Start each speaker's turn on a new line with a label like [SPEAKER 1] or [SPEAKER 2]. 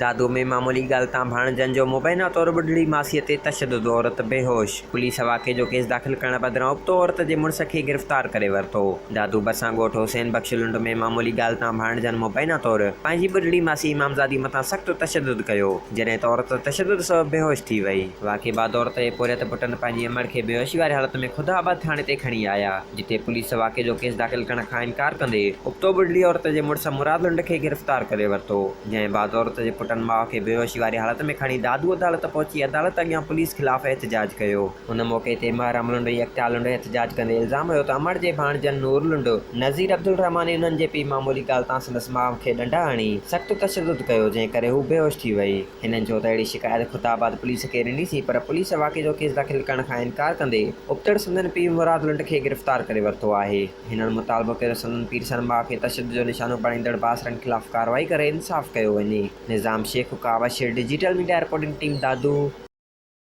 [SPEAKER 1] دادو ۾ معمولي ڳالهه تان ڀاڻجن جو مبينا طور ٻڍڙي ماسيء تي تشدد، عورت بيهوش، پوليس واقعي جو ڪيس داخل ڪرڻ بدران ابتو عورت جي مڙس کي گرفتار ڪري ورتو. دادو ڀرسان ڳوٺ حسين بخش لنڊ ۾ معمولي ڳالهه تان ڀاڻجن مبينا طور پنهنجي ٻڍڙي ماسي امامزادي مٿان سخت تشدد ڪيو، جڏهن ته عورت تشدد سبب بيهوش ٿي وئي. واقعي بعد عورت جي پورهيت پٽن پنهنجي امڙ کي بيهوشي واري حالت ۾ خدا آباد ٿاڻي تي کڻي آيا، جتي پوليس واقعي جو ڪيس داخل ڪرڻ کان انڪار ڪندي ابتو ٻڍڙي عورت جي مڙس مراد لنڊ کي گرفتار ڪري ورتو. جنهن بعد عورت جي پٽن ماء کي بيهوشي واري حالت ۾ کڻي دادو عدالت پهچي عدالت اڳيان پوليس خلاف احتجاج ڪيو. ان موقعي تي محرم لنڊ ۽ اختيار لنڊ احتجاج ڪندي الزام هنيو ته امڙ جي ڀاڻجن نور لنڊ، نذير عبدالرحمان ۽ انهن جي پيء معمولي ڳالهه تان سندس ماء کي ڏنڊا هڻي سخت تشدد ڪيو جنهن ڪري هو بيهوش ٿي وئي. هنن چيو ته اهڙي شڪايت خدا آباد پوليس کي ڏني سين پر پوليس واقعي جو ڪيس داخل ڪرڻ کان انڪار ڪندي ابتڙ سندن پيء مراد لنڊ کي گرفتار ڪري ورتو آهي. هنن مطالبو ڪيو ته سندن پيرسن ماء کي تشدد جو نشانو بڻائيندڙ بااثرن خلاف ڪارروائي ڪري انصاف ڪيو وڃي. Nizam Shaikh, Kawish, digital media reporting team Dadu.